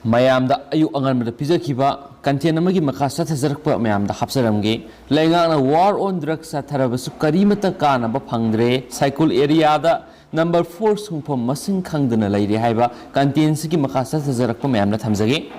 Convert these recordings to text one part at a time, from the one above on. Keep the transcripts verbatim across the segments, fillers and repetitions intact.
ꯃꯌꯥꯝꯗ ꯑꯌꯨꯛ ꯑꯉꯟꯕꯗ ꯄꯤꯖꯈꯤꯕ content ꯑꯃꯒꯤ ꯃꯈꯥ ꯆꯠꯊꯖꯔꯛꯄ ꯃꯌꯥꯝꯗ ꯍꯥꯞꯆꯔꯝꯒꯦ꯫ ꯂꯩꯉꯥꯛꯅ war on drugs ꯆꯠꯊꯔꯕꯁꯨ ꯀꯔꯤꯃꯠꯇ ꯀꯥꯟꯅꯕ ꯐꯪꯗ꯭ꯔꯦ꯫ ꯁꯥꯏꯀꯨꯜ area ꯗ number four ꯁꯨꯡꯐꯝ ꯃꯁꯤꯡ ꯈꯪꯗꯅ ꯂꯩꯔꯦ ꯍꯥꯏꯕ content ꯁꯤꯒꯤ ꯃꯈꯥ ꯆꯠꯊꯖꯔꯛꯄ ꯃꯌꯥꯝꯗ ꯊꯝꯖꯒꯦ꯫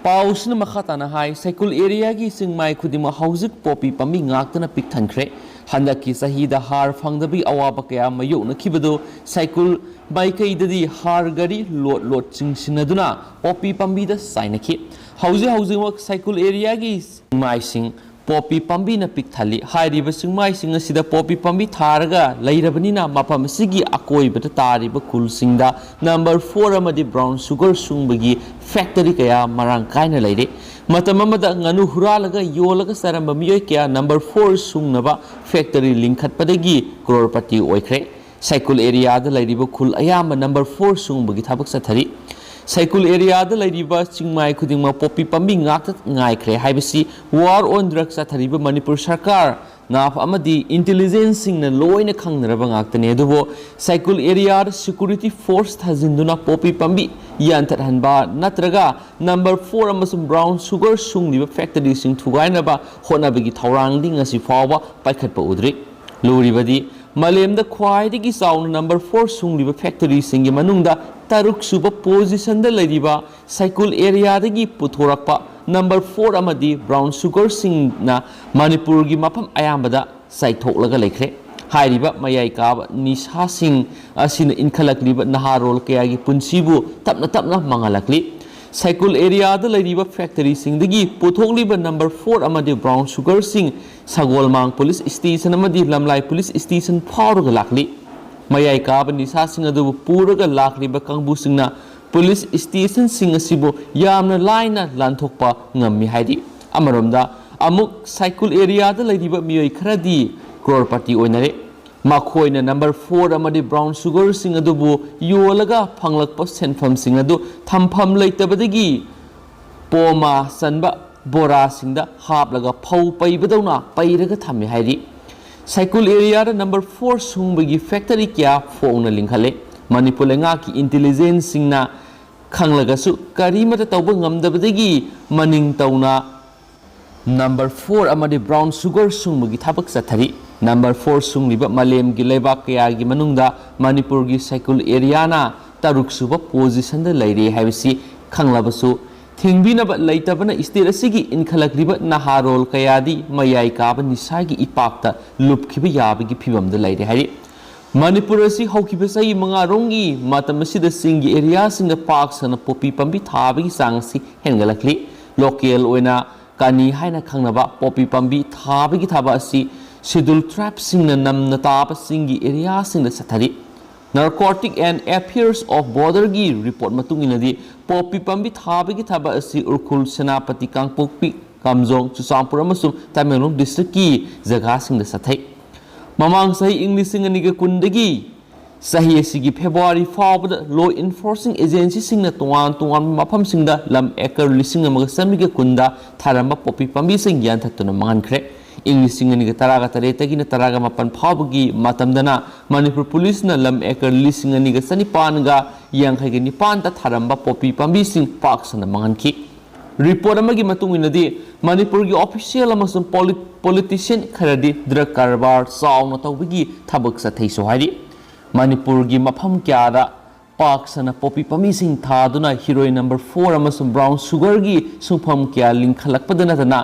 ꯄꯥꯎꯁꯤꯅ ꯃꯈꯥ ꯇꯥꯅ ꯍꯥꯏ, ꯁꯥꯏꯀꯨꯜ area ꯒꯤ ꯆꯤꯡꯃꯥꯏ ꯈꯨꯗꯤꯡꯃꯛ ꯍꯧꯖꯤꯛ ꯄꯣꯄꯤ ꯄꯥꯝꯕꯤ ꯉꯥꯛꯇꯅ ꯄꯤꯛ ꯊꯟꯈ꯭ꯔꯦ꯫ ꯍꯟꯗꯛꯀꯤ ꯆꯍꯤꯗ ꯍꯥꯔ ꯐꯪꯗꯕꯒꯤ ꯑꯋꯥꯕ ꯀꯌꯥ ꯃꯥꯌꯣꯛꯅꯈꯤꯕꯗꯨ ꯁꯥꯏꯀꯨꯜ ꯃꯥꯏꯀꯩꯗꯗꯤ ꯍꯥꯔ ꯒꯥꯔꯤ ꯂꯣꯠ ꯂꯣꯠ ꯆꯤꯡꯁꯤꯟꯅꯗꯨꯅ ꯄꯣꯄꯤ ꯄꯥꯝꯕꯤꯗ ꯆꯥꯏꯅꯈꯤ꯫ ꯍꯧꯖꯤꯛ ꯍꯧꯖꯤꯛꯃꯛ ꯁꯥꯏꯀꯨꯜ area ꯒꯤ ꯆꯤꯡꯃꯥꯏꯁꯤꯡ ꯄꯣꯄꯤ ꯄꯥꯝꯕꯤꯅ ꯄꯤꯛ ꯊꯜꯂꯤ꯫ ꯍꯥꯏꯔꯤꯕ ꯆꯤꯡꯃꯥꯏꯁꯤꯡ ꯑꯁꯤꯗ ꯄꯣꯄꯤ ꯄꯥꯝꯕꯤ ꯊꯥꯔꯒ ꯂꯩꯔꯕꯅꯤꯅ ꯃꯐꯝ ꯑꯁꯤꯒꯤ ꯑꯀꯣꯏꯕꯗ ꯇꯥꯔꯤꯕ ꯈꯨꯜꯁꯤꯡꯗ number four ꯑꯃꯗꯤ brown sugar ꯁꯨꯡꯕꯒꯤ factory ꯀꯌꯥ ꯃꯔꯥꯡ ꯀꯥꯏꯅ ꯂꯩꯔꯦ꯫ ꯃꯇꯝ ꯑꯃꯗ ꯉꯥꯅꯨ ꯍꯨꯔꯥꯜꯂꯒ ꯌꯣꯜꯂꯒ ꯆꯥꯔꯝꯕ ꯃꯤꯑꯣꯏ ꯀꯌꯥ number four ꯁꯨꯡꯅꯕ factory ꯂꯤꯡꯈꯠꯄꯗꯒꯤ ꯀ꯭ꯔꯣꯔꯄꯇꯤ ꯑꯣꯏꯈ꯭ꯔꯦ꯫ ꯁꯥꯏꯀꯨꯜ area ꯗ ꯂꯩꯔꯤꯕ ꯈꯨꯜ ꯑꯌꯥꯝꯕ number four ꯁꯨꯡꯕꯒꯤ ꯊꯕꯛ ꯆꯠꯊꯔꯤ꯫ ꯁꯥꯏꯀꯨꯜ area ꯗ ꯂꯩꯔꯤꯕ ꯆꯤꯡꯃꯥꯏ ꯈꯨꯗꯤꯡꯃꯛ ꯄꯣꯄꯤ ꯄꯥꯝꯕꯤ ꯉꯥꯛꯇ ꯉꯥꯏꯈ꯭ꯔꯦ ꯍꯥꯏꯕꯁꯤ war on drugs ꯆꯠꯊꯔꯤꯕ ꯃꯅꯤꯄꯨꯔ ꯁꯔꯀꯥꯔ, ꯅꯥꯞ ꯑꯃꯗꯤ intelligence ꯁꯤꯡꯅ ꯂꯣꯏꯅ ꯈꯪꯅꯔꯕ ꯉꯥꯛꯇꯅꯤ꯫ ꯑꯗꯨꯕꯨ ꯁꯥꯏꯀꯨꯜ area ꯗ security force ꯊꯥꯖꯤꯟꯗꯨꯅ ꯄꯣꯄꯤ ꯄꯥꯝꯕꯤ ꯌꯥꯟꯊꯠꯍꯟꯕ ꯅꯠꯇ꯭ꯔꯒ number four ꯑꯃꯁꯨꯡ brown sugar ꯁꯨꯡꯂꯤꯕ factory ꯁꯤꯡ ꯊꯨꯒꯥꯏꯅꯕ ꯍꯣꯠꯅꯕꯒꯤ ꯊꯧꯔꯥꯡꯗꯤ ꯉꯁꯤ ꯐꯥꯎꯕ ꯄꯥꯏꯈꯠꯄ ꯎꯗ꯭ꯔꯤ꯫ ꯂꯨꯔꯤꯕꯗꯤ ꯃꯥꯂꯦꯝꯗ ꯈ꯭ꯋꯥꯏꯗꯒꯤ ꯆꯥꯎꯅ number four ꯁꯨꯡꯂꯤꯕ factory ꯁꯤꯡꯒꯤ ꯃꯅꯨꯡꯗ ꯇꯔꯨꯛ ꯁꯨꯕ position ꯗ ꯂꯩꯔꯤꯕ ꯁꯥꯏꯀꯨꯜ area ꯗꯒꯤ ꯄꯨꯊꯣꯔꯛꯄ number four ꯑꯃꯗꯤ brown sugar ꯁꯤꯡꯅ ꯃꯅꯤꯄꯨꯔꯒꯤ ꯃꯐꯝ ꯑꯌꯥꯝꯕꯗ ꯆꯥꯏꯊꯣꯛꯂꯒ ꯂꯩꯈ꯭ꯔꯦ꯫ ꯍꯥꯏꯔꯤꯕ ꯃꯌꯥꯏ ꯀꯥꯕ ꯅꯤꯁꯥꯁꯤꯡ ꯑꯁꯤꯅ ꯏꯟꯈꯠꯂꯛꯂꯤꯕ ꯅꯍꯥꯔꯣꯜ ꯀꯌꯥꯒꯤ ꯄꯨꯟꯁꯤꯕꯨ ꯇꯞꯅ ꯇꯞꯅ ꯃꯥꯡꯍꯜꯂꯛꯂꯤ꯫ ꯁꯥꯏꯀꯨꯜ area ꯗ ꯂꯩꯔꯤꯕ factory ꯁꯤꯡꯗꯒꯤ ꯄꯨꯊꯣꯛꯂꯤꯕ number four ꯑꯃꯗꯤ brown sugar ꯁꯤꯡ ꯁꯒꯣꯜꯃꯥꯡ police station ꯑꯃꯗꯤ ꯂꯝꯂꯥꯏ police station ꯐꯥꯎꯔꯒ ꯂꯥꯛꯂꯤ꯫ ꯃꯌꯥꯏ ꯀꯥꯕ ꯅꯤꯁꯥꯁꯤꯡ ꯑꯗꯨꯕꯨ ꯄꯨꯔꯒ ꯂꯥꯛꯂꯤꯕ ꯀꯥꯡꯕꯨꯁꯤꯡꯅ police station ꯁꯤꯡ ꯑꯁꯤꯕꯨ ꯌꯥꯝꯅ ꯂꯥꯏꯅ ꯂꯥꯟꯊꯣꯛꯄ ꯉꯝꯃꯤ ꯍꯥꯏꯔꯤ꯫ ꯑꯃꯔꯣꯝꯗ ꯑꯃꯨꯛ ꯁꯥꯏꯀꯨꯜ area ꯗ ꯂꯩꯔꯤꯕ ꯃꯤꯑꯣꯏ ꯈꯔꯗꯤ ꯀ꯭ꯔꯣꯔꯄꯇꯤ ꯑꯣꯏꯅꯔꯦ꯫ ꯃꯈꯣꯏꯅ number four ꯑꯃꯗꯤ brown sugar ꯁꯤꯡ ꯑꯗꯨꯕꯨ ꯌꯣꯜꯂꯒ ꯐꯪꯂꯛꯄ ꯁꯦꯟꯐꯝꯁꯤꯡ ꯑꯗꯨ ꯊꯝꯐꯝ ꯂꯩꯇꯕꯗꯒꯤ ꯄꯣꯃꯥ ꯆꯟꯕ ꯕꯣꯔꯥꯁꯤꯡꯗ ꯍꯥꯞꯂꯒ ꯐꯧ ꯄꯩꯕꯗꯧꯅ ꯄꯩꯔꯒ ꯊꯝꯃꯤ ꯍꯥꯏꯔꯤ꯫ ꯁꯥꯏꯀꯨꯜ area ꯗ number four ꯁꯨꯡꯕꯒꯤ factory ꯀꯌꯥ ꯐꯣꯡꯅ ꯂꯤꯡꯈꯠꯂꯦ꯫ ꯃꯅꯤꯄꯨꯔ ꯂꯩꯉꯥꯛꯀꯤ intelligence ꯁꯤꯡꯅ ꯈꯪꯂꯒꯁꯨ ꯀꯔꯤꯃꯠꯇ ꯇꯧꯕ ꯉꯝꯗꯕꯗꯒꯤ ꯃꯅꯤꯡ ꯇꯧꯅ ꯅꯝꯕꯔ ꯐꯣꯔ ꯑꯃꯗꯤ ꯕ꯭ꯔꯥꯎꯟ ꯁꯨꯒꯔ ꯁꯨꯡꯕꯒꯤ ꯊꯕꯛ ꯆꯠꯊꯔꯤ꯫ ꯅꯝꯕꯔ ꯐꯣꯔ ꯁꯨꯡꯂꯤꯕ ꯃꯥꯂꯦꯝꯒꯤ ꯂꯩꯕꯥꯛ ꯀꯌꯥꯒꯤ ꯃꯅꯨꯡꯗ ꯃꯅꯤꯄꯨꯔꯒꯤ ꯁꯥꯏꯀꯨꯜ ꯑꯦꯔꯤꯌꯥꯅ ꯇꯔꯨꯛ ꯁꯨꯕ ꯄꯣꯖꯤꯁꯟꯗ ꯂꯩꯔꯦ ꯍꯥꯏꯕꯁꯤ ꯈꯪꯂꯕꯁꯨ, ꯊꯤꯡꯕꯤꯅꯕ ꯂꯩꯇꯕꯅ ꯁ꯭ꯇꯦꯠ ꯑꯁꯤꯒꯤ ꯏꯟꯈꯠꯂꯛꯂꯤꯕ ꯅꯍꯥꯔꯣꯜ ꯀꯌꯥꯗꯤ ꯃꯌꯥꯏ ꯀꯥꯕ ꯅꯤꯁꯥꯒꯤ ꯏꯄꯥꯛꯇ ꯂꯨꯞꯈꯤꯕ ꯌꯥꯕꯒꯤ ꯐꯤꯕꯝꯗ ꯂꯩꯔꯦ ꯍꯥꯏꯔꯤ꯫ ꯃꯅꯤꯄꯨꯔ ꯑꯁꯤ ꯍꯧꯈꯤꯕ ꯆꯍꯤ ꯃꯉꯥꯔꯣꯝꯒꯤ ꯃꯇꯝ ꯑꯁꯤꯗ ꯆꯤꯡꯒꯤ ꯑꯦꯔꯤꯌꯥꯁꯤꯡꯗ ꯄꯥꯛ ꯁꯟꯅ ꯄꯣꯄꯤ ꯄꯥꯝꯕꯤ ꯊꯥꯕꯒꯤ ꯆꯥꯡ ꯑꯁꯤ ꯍꯦꯟꯒꯠꯂꯛꯂꯤ꯫ ꯂꯣꯀꯦꯜ ꯑꯣꯏꯅ ꯀꯥꯅꯤ ꯍꯥꯏꯅ ꯈꯪꯅꯕ ꯄꯣꯄꯤ ꯄꯥꯝꯕꯤ ꯊꯥꯕꯒꯤ ꯊꯕꯛ ꯑꯁꯤ ꯁꯦꯗ꯭ꯌꯨꯜ ꯇ꯭ꯔꯥꯏꯕꯁꯤꯡꯅ ꯅꯝꯅ ꯇꯥꯕ ꯆꯤꯡꯒꯤ ꯑꯦꯔꯤꯌꯥꯁꯤꯡꯗ ꯆꯠꯊꯔꯤ꯫ Narcotic and Affairs of Borderꯒꯤ ꯔꯤꯄꯣꯔꯠ ꯃꯇꯨꯡ ꯏꯟꯅꯗꯤ, ꯄꯣꯄꯤ ꯄꯥꯝꯕꯤ ꯊꯥꯕꯒꯤ ꯊꯕꯛ ꯑꯁꯤ ꯎꯈ꯭ꯔꯨꯜ, ꯁꯦꯅꯥꯄꯇꯤ, ꯀꯥꯡꯄꯣꯛꯄꯤ, ꯀꯥꯝꯖꯣꯡ, ꯆꯨꯔꯆꯥꯟꯄꯨꯔ ꯑꯃꯁꯨꯡ ꯇꯃꯦꯡꯂꯣꯡ ꯗꯤꯁꯇ꯭ꯔꯤꯛꯀꯤ ꯖꯒꯥꯁꯤꯡꯗ ꯆꯠꯊꯩ꯫ ꯃꯃꯥꯡ ꯆꯍꯤ ꯏꯪ ꯂꯤꯁꯤꯡ ꯑꯅꯤꯒ ꯀꯨꯟꯗꯒꯤ ꯆꯍꯤ ꯑꯁꯤꯒꯤ ꯐꯦꯕ꯭ꯔꯨꯋꯥꯔꯤ ꯐꯥꯎꯕꯗ ꯂꯣ ꯏꯟꯐꯣꯔꯁꯤꯡ ꯑꯦꯖꯦꯟꯁꯤꯁꯤꯡꯅ ꯇꯣꯉꯥꯟ ꯇꯣꯉꯥꯟꯕ ꯃꯐꯝꯁꯤꯡꯗ ꯂꯝ ꯑꯦꯀꯔ ꯂꯤꯁꯤꯡ ꯑꯃꯒ ꯆꯥꯃꯔꯤꯒ ꯀꯨꯟꯗ ꯊꯥꯔꯝꯕ ꯄꯣꯄꯤ ꯄꯥꯝꯕꯤꯁꯤꯡ ꯌꯥꯟꯊꯠꯇꯨꯅ ꯃꯥꯡꯍꯟꯈ꯭ꯔꯦ꯫ ꯏꯪ ꯂꯤꯁꯤꯡ ꯑꯅꯤꯒ ꯇꯔꯥꯒ ꯇꯔꯦꯠꯇꯒꯤꯅ ꯇꯔꯥꯒ ꯃꯥꯄꯟ ꯐꯥꯎꯕꯒꯤ ꯃꯇꯝꯗꯅ ꯃꯅꯤꯄꯨꯔ ꯄꯨꯂꯤꯁꯅ ꯂꯝ ꯑꯦꯀꯔ ꯂꯤꯁꯤꯡ ꯑꯅꯤꯒ ꯆꯅꯤꯄꯥꯟꯒ ꯌꯥꯡꯈꯩꯒ ꯅꯤꯄꯥꯟꯗ ꯊꯥꯔꯝꯕ ꯄꯣꯄꯤ ꯄꯥꯝꯕꯤꯁꯤꯡ ꯄꯥꯛ ꯁꯟꯅ ꯃꯥꯡꯍꯟꯈꯤ꯫ ꯔꯤꯄꯣꯔꯠ ꯑꯃꯒꯤ ꯃꯇꯨꯡ ꯏꯟꯅꯗꯤ, ꯃꯅꯤꯄꯨꯔꯒꯤ ꯑꯣꯐꯤꯁꯤꯌꯦꯜ ꯑꯃꯁꯨꯡ ꯄꯣꯂꯤ-, ꯄꯣꯂꯤꯇꯤꯁꯤꯌꯟ ꯈꯔꯗꯤ ꯗ꯭ꯔꯒ ꯀꯔꯕꯥꯔ ꯆꯥꯎꯅ ꯇꯧꯕꯒꯤ ꯊꯕꯛ ꯆꯠꯊꯩꯁꯨ ꯍꯥꯏꯔꯤ꯫ ꯃꯅꯤꯄꯨꯔꯒꯤ ꯃꯐꯝ ꯀꯌꯥꯗ ꯄꯥꯛ ꯁꯟꯅ ꯄꯣꯄꯤ ꯄꯥꯝꯕꯤꯁꯤꯡ ꯊꯥꯗꯨꯅ ꯍꯤꯔꯣꯏ ꯅꯝꯕꯔ ꯐꯣꯔ ꯑꯃꯁꯨꯡ ꯕ꯭ꯔꯥꯎꯟ ꯁꯨꯒꯔꯒꯤ ꯁꯨꯡꯐꯝ ꯀꯌꯥ ꯂꯤꯡꯈꯠꯂꯛꯄꯗ ꯅꯠꯇꯅ,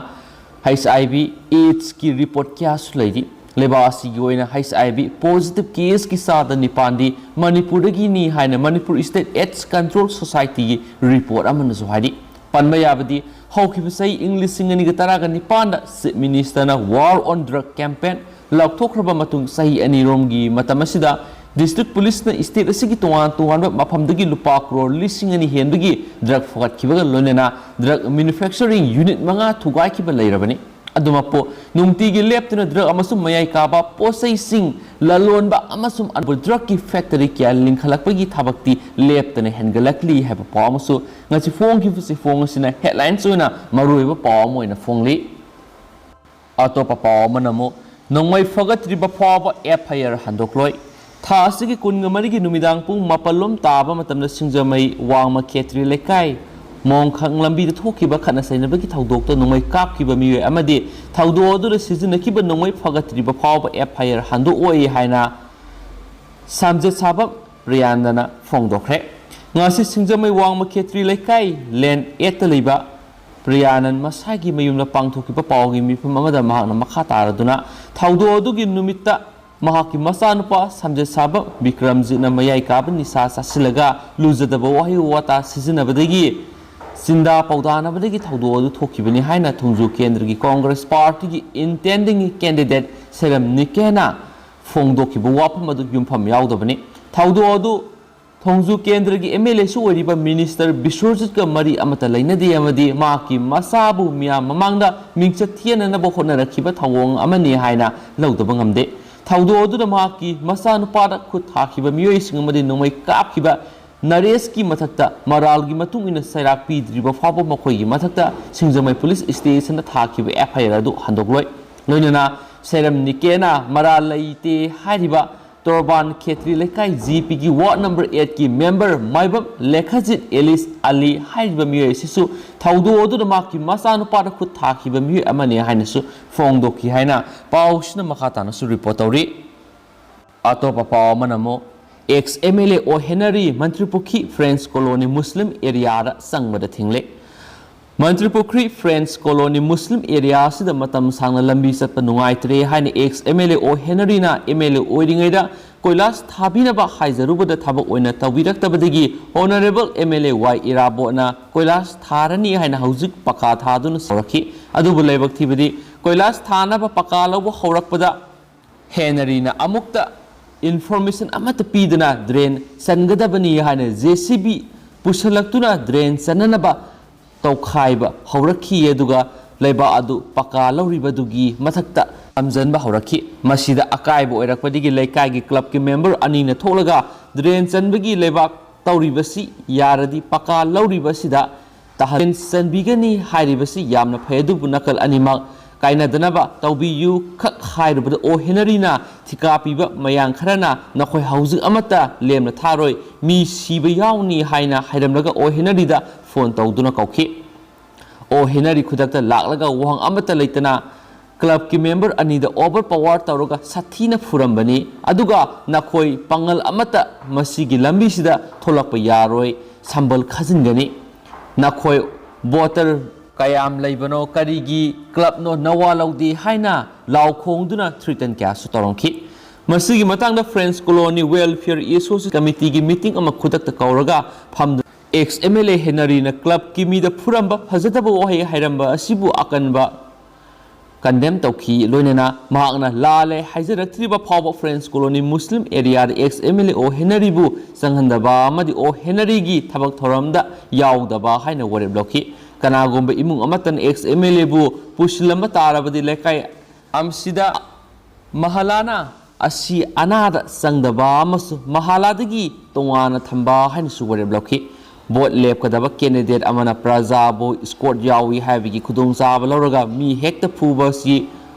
ꯍꯩꯆ ꯑꯥꯏ ꯚꯤ ꯑꯦꯗꯁꯀꯤ ꯔꯤꯄꯣꯔꯠ ꯀꯌꯥꯁꯨ ꯂꯩꯔꯤ꯫ ꯂꯩꯕꯥꯛ ꯑꯁꯤꯒꯤ ꯑꯣꯏꯅ ꯍꯩꯆ ꯑꯥꯏ ꯚꯤ ꯄꯣꯖꯤꯇꯤꯚ ꯀꯦꯁꯀꯤ ꯆꯥꯗ ꯅꯤꯄꯥꯟꯗꯤ ꯃꯅꯤꯄꯨꯔꯗꯒꯤꯅꯤ ꯍꯥꯏꯅ ꯃꯅꯤꯄꯨꯔ ꯁ꯭ꯇꯦꯠ ꯑꯦꯗꯁ ꯀꯟꯇ꯭ꯔꯣꯜ ꯁꯣꯁꯥꯏꯇꯤꯒꯤ ꯔꯤꯄꯣꯔꯠ ꯑꯃꯅꯁꯨ ꯍꯥꯏꯔꯤ꯫ ꯄꯟꯕ ꯌꯥꯕꯗꯤ, ꯍꯧꯈꯤꯕ ꯆꯍꯤ ꯏꯪ ꯂꯤꯁꯤꯡ ꯑꯅꯤꯒ ꯇꯔꯥꯒ ꯅꯤꯄꯥꯟꯗ ꯆꯤꯐ ꯃꯤꯅꯤꯁꯇꯔꯅ War on Drug campaign ꯂꯥꯎꯊꯣꯛꯈ꯭ꯔꯕ ꯃꯇꯨꯡ, ꯆꯍꯤ ꯑꯅꯤꯔꯣꯝꯒꯤ ꯃꯇꯝ ꯑꯁꯤꯗ ꯗꯤꯁꯇ꯭ꯔꯤꯛ ꯄꯨꯂꯤꯁꯅ ꯁ꯭ꯇꯦꯠ ꯑꯁꯤꯒꯤ ꯇꯣꯉꯥꯟ ꯇꯣꯉꯥꯟꯕ ꯃꯐꯝꯗꯒꯤ ꯂꯨꯄꯥ ꯀ꯭ꯔꯣꯔ ꯂꯤꯁꯤꯡ ꯑꯅꯤ ꯍꯦꯟꯕꯒꯤ ꯗ꯭ꯔꯒ ꯐꯥꯒꯠꯈꯤꯕꯒ ꯂꯣꯏꯅꯅ ꯗ꯭ꯔꯒ ꯃꯦꯅꯨꯐꯦꯛꯆꯔꯤꯡ ꯌꯨꯅꯤꯠ ꯃꯉꯥ ꯊꯨꯒꯥꯏꯈꯤꯕ ꯂꯩꯔꯕꯅꯤ꯫ ꯑꯗꯨꯃꯛꯄꯨ, ꯅꯨꯡꯇꯤꯒꯤ ꯂꯦꯞꯇꯅ ꯗ꯭ꯔꯒ ꯑꯃꯁꯨꯡ ꯃꯌꯥꯏ ꯀꯥꯕ ꯄꯣꯠꯆꯩꯁꯤꯡ ꯂꯂꯣꯟꯕ ꯑꯃꯁꯨꯡ ꯑꯅꯧꯕ ꯗ꯭ꯔꯒꯀꯤ ꯐꯦꯛꯇꯔꯤ ꯀꯌꯥ ꯂꯤꯡꯈꯠꯂꯛꯄꯒꯤ ꯊꯕꯛꯇꯤ ꯂꯦꯞꯇꯅ ꯍꯦꯟꯒꯠꯂꯛꯂꯤ ꯍꯥꯏꯕ ꯄꯥꯎ ꯑꯃꯁꯨ ꯉꯁꯤ ꯐꯣꯡꯈꯤꯕꯁꯤ ꯐꯣꯡ ꯑꯁꯤꯅ ꯍꯦꯗꯂꯥꯏꯟꯁ ꯑꯣꯏꯅ ꯃꯔꯨꯑꯣꯏꯕ ꯄꯥꯎ ꯑꯃ ꯑꯣꯏꯅ ꯐꯣꯡꯂꯤ꯫ ꯑꯇꯣꯞꯄ ꯄꯥꯎ ꯑꯃꯅ ꯑꯃꯨꯛ, ꯅꯣꯡꯃꯩ ꯐꯒꯠꯇ꯭ꯔꯤꯕ ꯐꯥꯎꯕ ꯑꯦꯐ ꯑꯥꯏ ꯑꯥꯔ ꯍꯟꯗꯣꯛꯂꯣꯏ꯫ ꯊꯥ ꯑꯁꯤꯒꯤ ꯀꯨꯟꯒ ꯃꯔꯤꯒꯤ ꯅꯨꯃꯤꯗꯥꯡ ꯄꯨꯡ ꯃꯥꯄꯜ ꯂꯣꯝ ꯇꯥꯕ ꯃꯇꯝꯗ ꯁꯤꯡꯖꯃꯩ ꯋꯥꯡꯃ ꯈꯦꯇ꯭ꯔꯤ ꯂꯩꯀꯥꯏ ꯃꯣꯡꯈꯪ ꯂꯝꯕꯤꯗ ꯊꯣꯛꯈꯤꯕ ꯈꯠꯅ ꯆꯩꯅꯕꯒꯤ ꯊꯧꯗꯣꯛꯇ ꯅꯣꯡꯃꯩ ꯀꯥꯞꯈꯤꯕ ꯃꯤꯑꯣꯏ ꯑꯃꯗꯤ ꯊꯧꯗꯣꯛ ꯑꯗꯨꯗ ꯁꯤꯖꯤꯟꯅꯈꯤꯕ ꯅꯣꯡꯃꯩ ꯐꯒꯠꯇ꯭ꯔꯤꯕ ꯐꯥꯎꯕ F I R ꯍꯟꯗꯣꯛꯑꯣꯏ ꯍꯥꯏꯅ ꯁꯝꯖꯦꯠ ꯁꯥꯕ ꯄ꯭ꯔꯤꯌꯥꯅꯟꯗꯅ ꯐꯣꯡꯗꯣꯛꯈ꯭ꯔꯦ꯫ ꯉꯁꯤ ꯁꯤꯡꯖꯃꯩ ꯋꯥꯡꯃ ꯈꯦꯇ꯭ꯔꯤ ꯂꯩꯀꯥꯏ ꯂꯦꯟ ꯑꯦꯠꯇ ꯂꯩꯕ ꯄ꯭ꯔꯤꯌꯥꯅꯟ ꯃꯁꯥꯒꯤ ꯃꯌꯨꯝꯗ ꯄꯥꯡꯊꯣꯛꯈꯤꯕ ꯄꯥꯎꯒꯤ ꯃꯤꯐꯝ ꯑꯃꯗ ꯃꯍꯥꯛꯅ ꯃꯈꯥ ꯇꯥꯔꯗꯨꯅ ꯊꯧꯗꯣꯛ ꯑꯗꯨꯒꯤ ꯅꯨꯃꯤꯠꯇ ꯃꯍꯥꯛꯀꯤ ꯃꯆꯥꯅꯨꯄꯥ ꯁꯝꯖꯦꯠ ꯁꯥꯕ ꯕꯤꯀ꯭ꯔꯝꯖꯤꯠꯅ ꯃꯌꯥꯏ ꯀꯥꯕ ꯅꯤꯁꯥ ꯆꯥꯁꯤꯜꯂꯒ ꯂꯨꯖꯗꯕ ꯋꯥꯍꯩ ꯋꯥꯇꯥ ꯁꯤꯖꯤꯟꯅꯕꯗꯒꯤ ꯆꯤꯟꯗꯥ ꯄꯥꯎꯗꯥꯅꯕꯗꯒꯤ ꯊꯧꯗꯣꯛ ꯑꯗꯨ ꯊꯣꯛꯈꯤꯕꯅꯤ ꯍꯥꯏꯅ ꯊꯣꯡꯖꯨ ꯀꯦꯟꯗ꯭ꯔꯒꯤ ꯀꯣꯡꯒ꯭ꯔꯦꯁ ꯄꯥꯔꯇꯤꯒꯤ intending candidate ꯁꯦꯔꯝ ꯅꯤꯀꯦꯅ ꯐꯣꯡꯗꯣꯛꯈꯤꯕ ꯋꯥꯐꯝ ꯑꯗꯨ ꯌꯨꯝꯐꯝ ꯌꯥꯎꯗꯕꯅꯤ꯫ ꯊꯧꯗꯣꯛ ꯑꯗꯨ ꯊꯣꯡꯖꯨ ꯀꯦꯟꯗ꯭ꯔꯒꯤ M L A ꯁꯨ ꯑꯣꯏꯔꯤꯕ ꯃꯤꯅꯤꯁꯇꯔ ꯕꯤꯁ꯭ꯋꯔꯖꯤꯠꯀ ꯃꯔꯤ ꯑꯃꯠꯇ ꯂꯩꯅꯗꯦ ꯑꯃꯗꯤ ꯃꯍꯥꯛꯀꯤ ꯃꯆꯥꯕꯨ ꯃꯤꯌꯥꯝ ꯃꯃꯥꯡꯗ ꯃꯤꯡꯆꯠ ꯊꯤꯍꯟꯅꯅꯕ ꯍꯣꯠꯅꯔꯛꯈꯤꯕ ꯊꯧꯑꯣꯡ ꯑꯃꯅꯤ ꯍꯥꯏꯅ ꯂꯧꯗꯕ ꯉꯝꯗꯦ꯫ ꯊꯧꯗꯣꯛ ꯑꯗꯨꯗ ꯃꯍꯥꯛꯀꯤ ꯃꯆꯥꯅꯨꯄꯥꯗ ꯈꯨꯠ ꯊꯥꯈꯤꯕ ꯃꯤꯑꯣꯏꯁꯤꯡ ꯑꯃꯗꯤ ꯅꯣꯡꯃꯩ ꯀꯥꯞꯈꯤꯕ ꯅꯔꯦꯁꯀꯤ ꯃꯊꯛꯇ ꯃꯔꯥꯜꯒꯤ ꯃꯇꯨꯡ ꯏꯟꯅ ꯆꯩꯔꯥꯛ ꯄꯤꯗ꯭ꯔꯤꯕ ꯐꯥꯎꯕ ꯃꯈꯣꯏꯒꯤ ꯃꯊꯛꯇ ꯁꯤꯡꯖꯃꯩ ꯄꯨꯂꯤꯁ ꯁ꯭ꯇꯦꯁꯟꯗ ꯊꯥꯈꯤꯕ F I R ꯑꯗꯨ ꯍꯟꯗꯣꯛꯂꯣꯏ꯫ ꯂꯣꯏꯅꯅ ꯁꯦꯔꯝ ꯅꯤꯀꯦꯅ ꯃꯔꯥꯜ ꯂꯩꯇꯦ ꯍꯥꯏꯔꯤꯕ ꯇꯣꯔꯕꯥꯟ ꯈꯦꯇ꯭ꯔꯤ ꯂꯩꯀꯥꯏ G P ꯒꯤ ward number eight ꯀꯤ member ꯃꯥꯏꯕꯝ ꯂꯦꯈꯥꯖꯤꯠ ꯑꯦꯂꯤꯁ ꯑꯂꯤ ꯍꯥꯏꯔꯤꯕ ꯃꯤꯑꯣꯏ ꯑꯁꯤꯁꯨ ꯊꯧꯗꯣꯛ ꯑꯗꯨꯗ ꯃꯍꯥꯛꯀꯤ ꯃꯆꯥꯅꯨꯄꯥꯗ ꯈꯨꯠ ꯊꯥꯈꯤꯕ ꯃꯤꯑꯣꯏ ꯑꯃꯅꯤ ꯍꯥꯏꯅꯁꯨ ꯐꯣꯡꯗꯣꯛꯈꯤ ꯍꯥꯏꯅ ꯄꯥꯎꯁꯤꯅ ꯃꯈꯥ ꯇꯥꯅꯁꯨ report ꯇꯧꯔꯤ꯫ ꯑꯇꯣꯞꯄ ꯄꯥꯎ ꯑꯃꯅ ꯑꯃꯨꯛ ex M L A ꯑꯣ Henry Mantripukhri French Colony Muslim area ꯗ ꯆꯪꯕꯗ ꯊꯤꯡꯂꯦ꯫ Mantripukhri French Colony Muslim area ꯑꯁꯤꯗ ꯃꯇꯝ ꯁꯥꯡꯅ ꯂꯝꯕꯤ ꯆꯠꯄ ꯅꯨꯡꯉꯥꯏꯇ꯭ꯔꯦ ꯍꯥꯏꯅ ex M L A ꯑꯣ ꯍꯦꯅꯔꯤꯅ M L A ꯑꯣꯏꯔꯤꯉꯩꯗ ꯀꯣꯏꯂꯥꯁ ꯊꯥꯕꯤꯅꯕ ꯍꯥꯏꯖꯔꯨꯕꯗ ꯊꯕꯛ ꯑꯣꯏꯅ ꯇꯧꯕꯤꯔꯛꯇꯕꯗꯒꯤ Honourable M L A ꯋꯥꯏ ꯏꯔꯥꯕꯣꯠꯅ ꯀꯣꯏꯂꯥꯁ ꯊꯥꯔꯅꯤ ꯍꯥꯏꯅ ꯍꯧꯖꯤꯛ ꯄꯀꯥ ꯊꯥꯗꯨꯅ ꯁꯧꯔꯛꯈꯤ꯫ ꯑꯗꯨꯕꯨ ꯂꯥꯏꯕꯛ ꯊꯤꯕꯗꯤ ꯀꯣꯏꯂꯥꯁ ꯊꯥꯅꯕ ꯄꯀꯥ ꯂꯧꯕ ꯍꯧꯔꯛꯄꯗ ꯍꯦꯅꯔꯤꯅ ꯑꯃꯨꯛꯇ information ꯑꯃꯠꯇ ꯄꯤꯗꯅ drain ꯆꯟꯒꯗꯕꯅꯤ ꯍꯥꯏꯅ J C B ꯄꯨꯁꯜꯂꯛꯇꯨꯅ drain ꯆꯟꯅꯅꯕ ꯇꯧꯈꯥꯏꯕ ꯍꯧꯔꯛꯈꯤ꯫ ꯑꯗꯨꯒ ꯂꯩꯕꯥꯛ ꯑꯗꯨ ꯄꯀꯥ ꯂꯧꯔꯤꯕꯗꯨꯒꯤ ꯃꯊꯛꯇ ꯊꯝꯖꯤꯟꯕ ꯍꯧꯔꯛꯈꯤ꯫ ꯃꯁꯤꯗ ꯑꯀꯥꯏꯕ ꯑꯣꯏꯔꯛꯄꯗꯒꯤ ꯂꯩꯀꯥꯏꯒꯤ club ꯀꯤ member ꯑꯅꯤꯅ ꯊꯣꯛꯂꯒ drain ꯆꯟꯕꯒꯤ ꯂꯩꯕꯥꯛ ꯇꯧꯔꯤꯕꯁꯤ ꯌꯥꯔꯗꯤ ꯄꯀꯥ ꯂꯧꯔꯤꯕꯁꯤꯗ ꯇꯥꯍꯟ ꯆꯟꯕꯤꯒꯅꯤ ꯍꯥꯏꯔꯤꯕꯁꯤ ꯌꯥꯝꯅ ꯐꯩ, ꯑꯗꯨꯕꯨ ꯅꯥꯀꯜ ꯑꯅꯤꯃꯛ ꯀꯥꯏꯅꯗꯅꯕ ꯇꯧꯕꯤꯌꯨ ꯈꯛ ꯍꯥꯏꯔꯨꯕꯗ ꯑꯣ ꯍꯦꯅꯔꯤꯅ ꯊꯤꯀꯥ ꯄꯤꯕ ꯃꯌꯥꯝ ꯈꯔꯅ ꯅꯈꯣꯏ ꯍꯧꯖꯤꯛ ꯑꯃꯠꯇ ꯂꯦꯝꯅ ꯊꯥꯔꯣꯏ, ꯃꯤ ꯁꯤꯕ ꯌꯥꯎꯅꯤ ꯍꯥꯏꯅ ꯍꯥꯏꯔꯝꯂꯒ ꯑꯣ ꯍꯦꯅꯔꯤꯗ ꯐꯣꯟ ꯇꯧꯗꯨꯅ ꯀꯧꯈꯤ꯫ ꯑꯣ ꯍꯦꯅꯔꯤ ꯈꯨꯗꯛꯇ ꯂꯥꯛꯂꯒ ꯋꯥꯍꯪ ꯑꯃꯠꯇ ꯂꯩꯇꯅ ꯀ꯭ꯂꯕꯀꯤ ꯃꯦꯝꯕꯔ ꯑꯅꯤꯗ ꯑꯣꯚꯔ ꯄꯋꯥꯔ ꯇꯧꯔꯒ ꯁꯥꯊꯤꯅ ꯐꯨꯔꯝꯕꯅꯤ꯫ ꯑꯗꯨꯒ ꯅꯈꯣꯏ ꯄꯥꯡꯒꯜ ꯑꯃꯠꯇ ꯃꯁꯤꯒꯤ ꯂꯝꯕꯤꯁꯤꯗ ꯊꯣꯛꯂꯛꯄ ꯌꯥꯔꯣꯏ, ꯁꯝꯕꯜ ꯈꯥꯖꯤꯟꯒꯅꯤ꯫ ꯅꯈꯣꯏ ꯚꯣꯇꯔ ꯀꯌꯥꯝ ꯂꯩꯕꯅꯣ, ꯀꯔꯤꯒꯤ ꯀ꯭ꯂꯕꯅꯣ ꯅꯋꯥ ꯂꯧꯗꯦ ꯍꯥꯏꯅ ꯂꯥꯎ ꯈꯣꯡꯗꯨꯅ ꯊ꯭ꯔꯤꯇꯟ ꯀꯌꯥꯁꯨ ꯇꯧꯔꯝꯈꯤ꯫ ꯃꯁꯤꯒꯤ ꯃꯇꯥꯡꯗ ꯐ꯭ꯔꯦꯟꯁ ꯀꯣꯂꯣꯅꯤ ꯋꯦꯜꯐꯤꯌꯔ ꯑꯦꯁꯣꯁꯤꯌꯦꯁꯟ ꯀꯃꯤꯇꯤꯒꯤ ꯃꯤꯇꯤꯡ ꯑꯃ ꯈꯨꯗꯛꯇ ꯀꯧꯔꯒ ꯐꯝꯗꯨꯅ ꯑꯦꯛꯁ ꯑꯦꯝ ꯑꯦꯜ ꯑꯦ ꯍꯦꯅꯔꯤꯅ ꯀ꯭ꯂꯕꯀꯤ ꯃꯤꯗ ꯐꯨꯔꯝꯕ, ꯐꯖꯗꯕ ꯋꯥꯍꯩ ꯍꯥꯏꯔꯝꯕ ꯑꯁꯤꯕꯨ ꯑꯀꯟꯕ ꯀꯟꯗꯦꯝ ꯇꯧꯈꯤ꯫ ꯂꯣꯏꯅꯅ ꯃꯍꯥꯛꯅ ꯂꯥꯜꯂꯦ ꯍꯥꯏꯖꯔꯛꯇ꯭ꯔꯤꯕ ꯐꯥꯎꯕ ꯐ꯭ꯔꯦꯟꯁ ꯀꯣꯂꯣꯅꯤ ꯃꯨꯁꯂꯤꯝ ꯑꯦꯔꯤꯌꯥꯗ ꯑꯦꯛꯁ ꯑꯦꯝ ꯑꯦꯜ ꯑꯦ ꯑꯣ ꯍꯦꯅꯔꯤꯕꯨ ꯆꯪꯍꯟꯗꯕ ꯑꯃꯗꯤ ꯑꯣ ꯍꯦꯅꯔꯤꯒꯤ ꯊꯕꯛ ꯊꯧꯔꯝꯗ ꯌꯥꯎꯗꯕ ꯍꯥꯏꯅ ꯋꯥꯔꯦꯞ ꯂꯧꯈꯤ꯫ ꯀꯅꯥꯒꯨꯝꯕ ꯏꯃꯨꯡ ꯑꯃꯠꯇꯅ ꯑꯦꯛꯁ ꯑꯦꯝ ꯑꯦꯜ ꯑꯦꯕꯨ ꯄꯨꯁꯤꯜꯂꯝꯕ ꯇꯥꯔꯕꯗꯤ ꯂꯩꯀꯥꯏ ꯑꯃꯁꯤꯗ ꯃꯍꯥꯂꯥꯅ ꯑꯁꯤ ꯑꯅꯥꯗ ꯆꯪꯗꯕ ꯑꯃꯁꯨꯡ ꯃꯍꯥꯂꯥꯗꯒꯤ ꯇꯣꯉꯥꯟꯅ ꯊꯝꯕ ꯍꯥꯏꯅꯁꯨ ꯋꯥꯔꯦꯞ ꯂꯧꯈꯤ꯫ ꯚꯣꯠ ꯂꯦꯞꯀꯗꯕ ꯀꯦꯟꯗꯤꯗꯦꯠ ꯑꯃꯅ ꯄ꯭ꯔꯖꯥꯕꯨ ꯏꯁꯀꯣꯔꯠ ꯌꯥꯎꯏ ꯍꯥꯏꯕꯒꯤ ꯈꯨꯗꯣꯡꯆꯥꯕ ꯂꯧꯔꯒ ꯃꯤ ꯍꯦꯛꯇ ꯐꯨꯕ ꯑꯁꯤ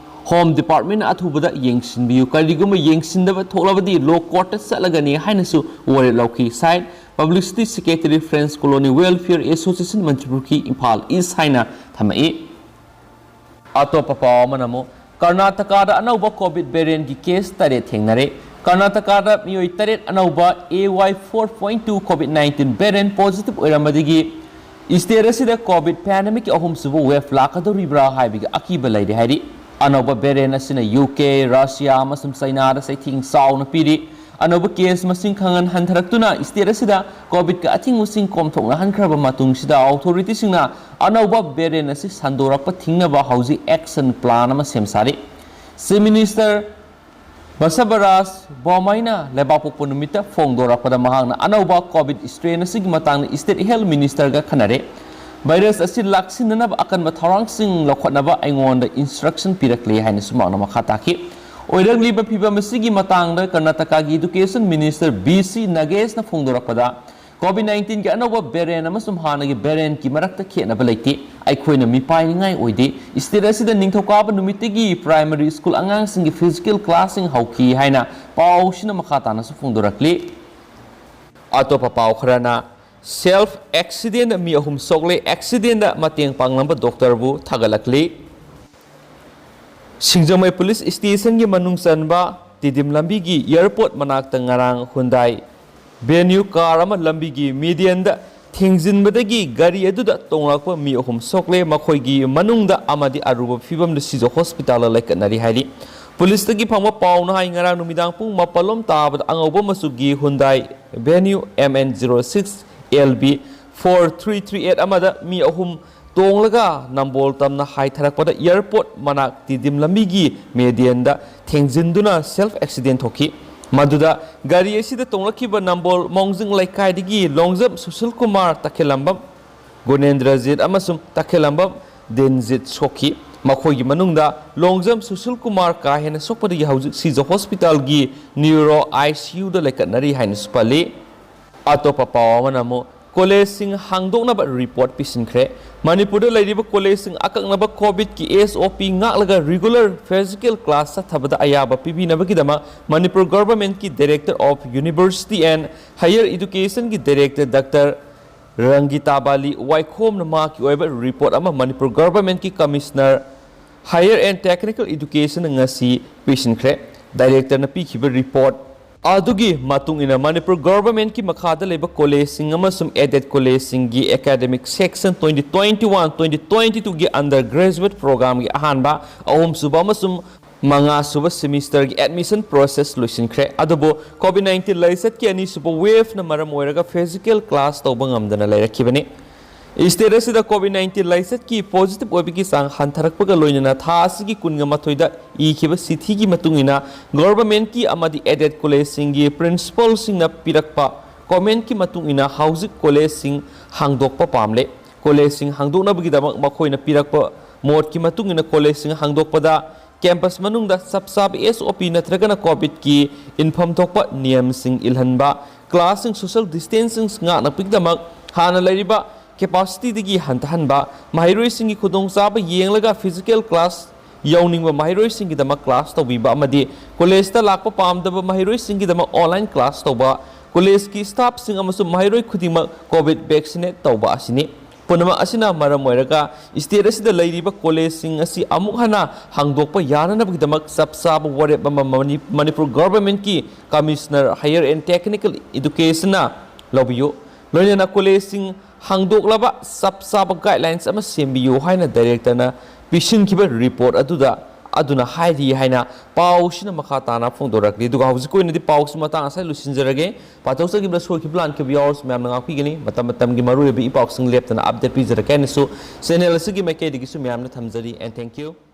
ꯍꯣꯝ ꯗꯤꯄꯥꯔꯠꯃꯦꯟꯅ ꯑꯊꯨꯕꯗ ꯌꯦꯡꯁꯤꯟꯕꯤꯌꯨ꯫ ꯀꯔꯤꯒꯨꯝꯕ ꯌꯦꯡꯁꯤꯟꯗꯕ ꯊꯣꯛꯂꯕꯗꯤ ꯂꯣ ꯀꯣꯔꯠꯇ ꯆꯠꯂꯒꯅꯤ ꯍꯥꯏꯅꯁꯨ ꯋꯥꯔꯦꯞ ꯂꯧꯈꯤ꯫ ꯁꯥꯏꯠ publicity secretary French colony welfare association ꯃꯅꯤꯄꯨꯔꯒꯤ ꯏꯝꯐꯥꯜ ꯏꯁ ꯍꯥꯏꯅ ꯊꯝꯃꯛꯏ꯫ ꯑꯇꯣꯞꯄ ꯄꯥꯎ ꯑꯃꯅ ꯑꯃꯨꯛ ꯀꯔꯅꯥꯇꯀꯥꯗ ꯑꯅꯧꯕ ꯀꯣꯚꯤꯗ ꯚꯦꯔꯤꯌꯦꯟꯠꯀꯤ ꯀꯦꯁ ꯇꯔꯦꯠ ꯊꯦꯡꯅꯔꯦ꯫ ꯀꯔꯅꯥꯇꯀꯥꯗ ꯃꯤꯑꯣꯏ ꯇꯔꯦꯠ ꯑꯅꯧꯕ A Y four point two covid nineteen variant positive ꯑꯣꯏꯔꯝꯕꯗꯒꯤ ꯁ꯭ꯇꯦꯠ ꯑꯁꯤꯗ ꯀꯣꯚꯤꯗ ꯄꯦꯟꯗꯦꯃꯤꯛꯀꯤ ꯑꯍꯨꯝꯁꯨꯕ ꯋꯦꯚ ꯂꯥꯛꯀꯗꯧꯔꯤꯕ꯭ꯔꯥ ꯍꯥꯏꯕꯒꯤ ꯑꯀꯤꯕ ꯂꯩꯔꯦ ꯍꯥꯏꯔꯤ꯫ ꯑꯅꯧꯕ ꯚꯦꯔꯤꯌꯦꯟꯠ ꯑꯁꯤꯅ ꯌꯨ ꯀꯦ, ꯔꯁꯤꯌꯥ ꯑꯃꯁꯨꯡ ꯆꯥꯏꯅꯥꯗ ꯆꯩꯊꯦꯡ ꯆꯥꯎꯅ ꯄꯤꯔꯤ꯫ ꯑꯅꯧꯕ ꯀꯦꯁ ꯃꯁꯤꯡ ꯈꯪꯍꯟ ꯍꯟꯊꯔꯛꯇꯨꯅ ꯁ꯭ꯇꯦꯠ ꯑꯁꯤꯗ ꯀꯣꯚꯤꯗꯀꯤ ꯑꯊꯤꯡꯕꯁꯤꯡ ꯀꯣꯝꯊꯣꯛꯅꯍꯟꯈ꯭ꯔꯕ ꯃꯇꯨꯡꯁꯤꯗ ꯑꯣꯊꯣꯔꯤꯇꯤꯁꯤꯡꯅ ꯑꯅꯧꯕ ꯚꯦꯔꯤꯌꯦꯟꯠ ꯑꯁꯤ ꯁꯟꯗꯣꯔꯛꯄ ꯊꯤꯡꯅꯕ ꯍꯧꯖꯤꯛ ꯑꯦꯛꯁꯟ ꯄ꯭ꯂꯥꯟ ꯑꯃ ꯁꯦꯝ ꯁꯥꯔꯤ꯫ ꯆꯤꯐ ꯃꯤꯅꯤꯁꯇꯔ ꯕꯁꯕꯔꯥꯖ ꯕꯣꯝꯃꯩꯅ ꯂꯩꯕꯥꯛꯄꯣꯛꯄ ꯅꯨꯃꯤꯠꯇ ꯐꯣꯡꯗꯣꯔꯛꯄꯗ ꯃꯍꯥꯛꯅ ꯑꯅꯧꯕ ꯀꯣꯚꯤꯗ ꯁ꯭ꯇ꯭ꯔꯦꯟ ꯑꯁꯤꯒꯤ ꯃꯇꯥꯡꯗ ꯁ꯭ꯇꯦꯠ ꯍꯦꯜꯊ ꯃꯤꯅꯤꯁꯇꯔꯒ ꯈꯟꯅꯔꯦ꯫ ꯚꯥꯏꯔꯁ ꯑꯁꯤ ꯂꯥꯛꯁꯤꯟꯅꯅꯕ ꯑꯀꯟꯕ ꯊꯧꯔꯥꯡꯁꯤꯡ ꯂꯧꯈꯠꯅꯕ ꯑꯩꯉꯣꯟꯗ ꯏꯟꯁꯇ꯭ꯔꯛꯁꯟ ꯄꯤꯔꯛꯂꯦ ꯍꯥꯏꯅꯁꯨ ꯃꯍꯥꯛꯅ ꯃꯈꯥ ꯇꯥꯈꯤ꯫ ꯑꯣꯏꯔꯛꯂꯤꯕ ꯐꯤꯚꯝ ꯑꯁꯤꯒꯤ ꯃꯇꯥꯡꯗ ꯀꯔꯅꯥꯇꯀꯥꯒꯤ education minister B C ꯅꯥꯒꯦꯁꯅ ꯐꯣꯡꯗꯣꯔꯛꯄꯗ, COVID nineteen-ꯒꯤ ꯑꯅꯧꯕ variant ꯑꯃꯁꯨꯡ ꯍꯥꯟꯅꯒꯤ variant-ꯀꯤ ꯃꯔꯛꯇ ꯈꯦꯠꯅꯕ ꯂꯩꯇꯦ꯫ ꯑꯩꯈꯣꯏꯅ ꯃꯤꯄꯥꯏꯅꯤꯡꯉꯥꯏ ꯑꯣꯏꯗꯦ꯫ State ꯑꯁꯤꯗ ꯅꯤꯡꯊꯧꯀꯥꯕ ꯅꯨꯃꯤꯠꯇꯒꯤ primary school ꯑꯉꯥꯡꯁꯤꯡꯒꯤ physical class-ꯁꯤꯡ ꯍꯧꯈꯤ ꯍꯥꯏꯅ ꯄꯥꯎꯁꯤꯅ ꯃꯈꯥ ꯇꯥꯅꯁꯨ ꯐꯣꯡꯗꯣꯔꯛꯂꯤ꯫ ꯑꯇꯣꯞꯄ ꯄꯥꯎ ꯈꯔꯅ, self accident-ꯗ ꯃꯤ ꯑꯍꯨꯝ ꯁꯣꯛꯂꯦ, accident-ꯗ ꯃꯇꯦꯡ ꯄꯥꯡꯂꯝꯕ doctor-ꯕꯨ ꯊꯥꯒꯠꯂꯛꯂꯤ꯫ ꯁꯤꯡꯖꯃꯩ police station-ꯒꯤ ꯃꯅꯨꯡ ꯆꯟꯕ ꯇꯤꯗꯤꯝ ꯂꯝꯕꯤꯒꯤ airport ꯃꯅꯥꯛꯇ ꯉꯔꯥꯡ Hyundai Venue car ꯑꯃ ꯂꯝꯕꯤꯒꯤ median-ꯗ ꯊꯦꯡꯖꯤꯟꯕꯗꯒꯤ ꯒꯥꯔꯤ ꯑꯗꯨꯗ ꯇꯣꯡꯂꯛꯄ ꯃꯤ ꯑꯍꯨꯝ ꯁꯣꯛꯂꯦ, ꯃꯈꯣꯏꯒꯤ ꯃꯅꯨꯡꯗ ꯑꯃꯗꯤ ꯑꯔꯨꯕ ꯐꯤꯚꯝꯗ ꯁꯤꯖ hospital-ꯗ ꯂꯩꯈꯠꯅꯔꯤ ꯍꯥꯏꯔꯤ꯫ Police-ꯇꯒꯤ ꯐꯪꯕ ꯄꯥꯎꯅ ꯍꯥꯏ, ꯉꯔꯥꯡ ꯅꯨꯃꯤꯗꯥꯡ ꯄꯨꯡ ꯃꯥꯄꯜ ꯂꯣꯝ ꯇꯥꯕꯗ ꯑꯉꯧꯕ ꯃꯆꯨꯒꯤ Hyundai Venue M N zero six L B four three three eight ꯑꯃꯗ ꯃꯤ ꯑꯍꯨꯝ ꯇꯣꯡꯂꯒ ꯅꯝꯕꯣꯜ ꯇꯝꯅ ꯍꯥꯏꯊꯔꯛꯄꯗ airport ꯃꯅꯥꯛ ꯇꯤꯗꯤꯝ ꯂꯝꯕꯤꯒꯤ median-ꯗ ꯊꯦꯡꯖꯤꯟꯗꯨꯅ self accident ꯊꯣꯛꯈꯤ꯫ ꯃꯗꯨꯗ ꯒꯥꯔꯤ ꯑꯁꯤꯗ ꯇꯣꯡꯂꯛꯈꯤꯕ ꯅꯝꯕꯣꯜ ꯃꯣꯡꯖꯤꯡ ꯂꯩꯀꯥꯏꯗꯒꯤ ꯂꯣꯡꯖꯝ ꯁꯨꯁꯤꯜ ꯀꯨꯃꯥꯔ, ꯇꯈꯦꯂꯝꯕꯝ ꯒꯨꯅꯦꯟꯗ꯭ꯔꯖꯤꯠ ꯑꯃꯁꯨꯡ ꯇꯈꯦꯂꯝꯕꯝ ꯗꯤꯟꯖꯤꯠ ꯁꯣꯛꯈꯤ꯫ ꯃꯈꯣꯏꯒꯤ ꯃꯅꯨꯡꯗ ꯂꯣꯡꯖꯝ ꯁꯨꯁꯤꯜ ꯀꯨꯃꯥꯔ ꯀꯥ ꯍꯦꯟꯅ ꯁꯣꯛꯄꯗꯒꯤ ꯍꯧꯖꯤꯛ ꯁꯤꯖ hospital-ꯒꯤ neuro I C U-ꯗ ꯂꯩꯈꯠꯅꯔꯤ ꯍꯥꯏꯅꯁꯨ ꯄꯜꯂꯤ꯫ ꯑꯇꯣꯞꯄ ꯄꯥꯎ ꯑꯃꯅ ꯑꯃꯨꯛ college-ꯁꯤꯡ ꯍꯥꯡꯗꯣꯛꯅꯕ report ꯄꯤꯁꯤꯟꯈ꯭ꯔꯦ꯫ ꯃꯅꯤꯄꯨꯔꯗ ꯂꯩꯔꯤꯕ college-ꯁꯤꯡ ꯑꯀꯛꯅꯕ COVID-ꯀꯤ S O P ꯉꯥꯛꯂꯒ regular physical class ꯆꯠꯊꯕꯗ ꯑꯌꯥꯕ ꯄꯤꯕꯤꯅꯕꯒꯤꯗꯃꯛ Manipur government-ꯀꯤ Director of University and Higher Education-ꯒꯤ director Doctor ꯔꯪꯒꯤꯇꯥꯕꯥꯂꯤ ꯋꯥꯏꯈꯣꯝꯅ ꯃꯍꯥꯛꯀꯤ ꯑꯣꯏꯕ report ꯑꯃ Manipur government-ꯀꯤ Commissioner Higher and Technical Education-ꯅ ꯉꯁꯤ ꯄꯤꯁꯤꯟꯈ꯭ꯔꯦ꯫ Director-ꯅ ꯄꯤꯈꯤꯕ report ꯑꯗꯨꯒꯤ ꯃꯇꯨꯡ ꯏꯟꯅ ꯃꯅꯤꯄꯨꯔ government-ꯀꯤ ꯃꯈꯥꯗ ꯂꯩꯕ college-ꯁꯤꯡ ꯑꯃꯁꯨꯡ aided college-ꯁꯤꯡꯒꯤ academic session twenty twenty-one twenty twenty-two-ꯒꯤ undergraduate program-ꯒꯤ ꯑꯍꯥꯟꯕ, ꯑꯍꯨꯝꯁꯨꯕ ꯑꯃꯁꯨꯡ ꯃꯉꯥꯁꯨꯕ semester-ꯒꯤ admission process ꯂꯣꯏꯁꯤꯟꯈ꯭ꯔꯦ꯫ ꯑꯗꯨꯕꯨ COVID nineteen ꯂꯥꯏꯆꯠꯀꯤ ꯑꯅꯤꯁꯨꯕ wave-ꯅ ꯃꯔꯝ ꯑꯣꯏꯔꯒ physical class ꯇꯧꯕ ꯉꯝꯗꯅ ꯂꯩꯔꯛꯈꯤꯕꯅꯤ꯫ State ꯑꯁꯤꯗ COVID nineteen ꯂꯥꯏꯆꯠꯀꯤ positive ꯑꯣꯏꯕꯒꯤ ꯆꯥꯡ ꯍꯟꯊꯔꯛꯄꯒ ꯂꯣꯏꯅꯅ ꯊꯥ ꯑꯁꯤꯒꯤ ꯀꯨꯟꯒ ꯃꯥꯊꯣꯏꯗ ꯏꯈꯤꯕ ꯆꯤꯊꯤꯒꯤ ꯃꯇꯨꯡ ꯏꯟꯅ government-ꯀꯤ ꯑꯃꯗꯤ aided college-ꯁꯤꯡꯒꯤ principal-ꯁꯤꯡꯅ ꯄꯤꯔꯛꯄ comment-ꯀꯤ ꯃꯇꯨꯡ ꯏꯟꯅ ꯍꯧꯖꯤꯛ college-ꯁꯤꯡ ꯍꯥꯡꯗꯣꯛꯄ ꯄꯥꯝꯂꯦ꯫ College-ꯁꯤꯡ ꯍꯥꯡꯗꯣꯛꯅꯕꯒꯤꯗꯃꯛ ꯃꯈꯣꯏꯅ ꯄꯤꯔꯛꯄ ꯃꯣꯠꯀꯤ ꯃꯇꯨꯡ ꯏꯟꯅ college-ꯁꯤꯡ ꯍꯥꯡꯗꯣꯛꯄꯗ campus ꯃꯅꯨꯡꯗ ꯆꯞ ꯆꯥꯕ S O P ꯅꯠꯇ꯭ꯔꯒꯅ COVID-ꯀꯤ ꯏꯟꯐꯝ ꯊꯣꯛꯄ ꯅꯤꯌꯝꯁꯤꯡ ꯏꯜꯍꯟꯕ, ꯀ꯭ꯂꯥꯁꯁꯤꯡ ꯁꯣꯁꯤꯌꯦꯜ ꯗꯤꯁꯇꯦꯟꯁꯤꯡ ꯉꯥꯛꯅꯕꯒꯤꯗꯃꯛ ꯍꯥꯟꯅ ꯂꯩꯔꯤꯕ ꯀꯦꯄꯥꯁꯤꯇꯤꯗꯒꯤ ꯍꯟꯊꯍꯟꯕ, ꯃꯍꯩꯔꯣꯏꯁꯤꯡꯒꯤ ꯈꯨꯗꯣꯡꯆꯥꯕ ꯌꯦꯡꯂꯒ ꯐꯤꯖꯤꯀꯦꯜ ꯀ꯭ꯂꯥꯁ ꯌꯧꯅꯤꯡꯕ ꯃꯍꯩꯔꯣꯏꯁꯤꯡꯒꯤꯗꯃꯛ ꯀ꯭ꯂꯥꯁ ꯇꯧꯕꯤꯕ ꯑꯃꯗꯤ ꯀꯣꯂꯦꯖꯇ ꯂꯥꯛꯄ ꯄꯥꯝꯗꯕ ꯃꯍꯩꯔꯣꯏꯁꯤꯡꯒꯤꯗꯃꯛ ꯑꯣꯟꯂꯥꯏꯟ ꯀ꯭ꯂꯥꯁ ꯇꯧꯕ, ꯀꯣꯂꯦꯖꯀꯤ ꯁ꯭ꯇꯥꯐꯁꯤꯡ ꯑꯃꯁꯨꯡ ꯃꯍꯩꯔꯣꯏ ꯈꯨꯗꯤꯡꯃꯛ ꯀꯣꯚꯤꯗ ꯚꯦꯛꯁꯤꯅꯦꯠ ꯇꯧꯕ ꯑꯁꯤꯅꯤ꯫ ꯄꯨꯝꯅꯃꯛ ꯑꯁꯤꯅ ꯃꯔꯝ ꯑꯣꯏꯔꯒ ꯁ꯭ꯇꯦꯠ ꯑꯁꯤꯗ ꯂꯩꯔꯤꯕ ꯀꯣꯂꯦꯖꯁꯤꯡ ꯑꯁꯤ ꯑꯃꯨꯛ ꯍꯟꯅ ꯍꯥꯡꯗꯣꯛꯄ ꯌꯥꯅꯅꯕꯒꯤꯗꯃꯛ ꯆꯞ ꯆꯥꯕ ꯋꯥꯔꯦꯞ ꯑꯃ ꯃꯅꯤ-, ꯃꯅꯤꯄꯨꯔ ꯒꯚꯔꯟꯃꯦꯟꯠꯀꯤ ꯀꯃꯤꯁꯅꯔ ꯍꯥꯌꯔ ꯑꯦꯟ ꯇꯦꯛꯅꯤꯀꯦꯜ ꯏꯗꯨꯀꯦꯁꯟꯅ ꯂꯧꯕꯤꯌꯨ꯫ ꯂꯣꯏꯅꯅ ꯀꯣꯂꯦꯖꯁꯤꯡ ꯍꯥꯡꯗꯣꯛꯂꯕ ꯆꯞ ꯆꯥꯕ ꯒꯥꯏꯗꯂꯥꯏꯟꯁ ꯑꯃ ꯁꯦꯝꯕꯤꯌꯨ ꯍꯥꯏꯅ ꯗꯥꯏꯔꯦꯛꯇꯔꯅ ꯄꯤꯁꯤꯟꯈꯤꯕ ꯔꯤꯄꯣꯔꯠ ꯑꯗꯨꯗ ꯑꯗꯨꯅ ꯍꯥꯏꯔꯤ ꯍꯥꯏꯅ ꯄꯥꯎꯁꯤꯅ ꯃꯈꯥ ꯇꯥꯅ ꯐꯣꯡꯗꯣꯔꯛꯂꯤ꯫ ꯑꯗꯨꯒ ꯍꯧꯖꯤꯛꯀꯤ ꯑꯣꯏꯅꯗꯤ ꯄꯥꯎꯁꯤ ꯃꯇꯥꯡ ꯑꯁꯤꯗ ꯂꯣꯏꯁꯤꯟꯖꯔꯒꯦ꯫ ꯄꯥꯊꯣꯛꯆꯈꯤꯕꯗ ꯁꯣꯏꯈꯤꯕ ꯂꯥꯟꯈꯤꯕ ꯌꯥꯎꯔꯁꯨ ꯃꯌꯥꯝꯅ ꯉꯥꯛꯄꯤꯒꯅꯤ꯫ ꯃꯇꯝ ꯃꯇꯝꯒꯤ ꯃꯔꯨꯑꯣꯏꯕ ꯏ ꯄꯥꯎꯁꯤꯡ ꯂꯦꯞꯇꯅ ꯑꯞꯗꯦꯠ ꯄꯤꯖꯔꯛꯀꯦ ꯍꯥꯏꯅꯁꯨ ꯆꯦꯅꯦꯜ ꯑꯁꯤꯒꯤ ꯃꯥꯏꯀꯩꯗꯒꯤꯁꯨ ꯃꯌꯥꯝꯅ ꯊꯝꯖꯔꯤ꯫ And thank you꯫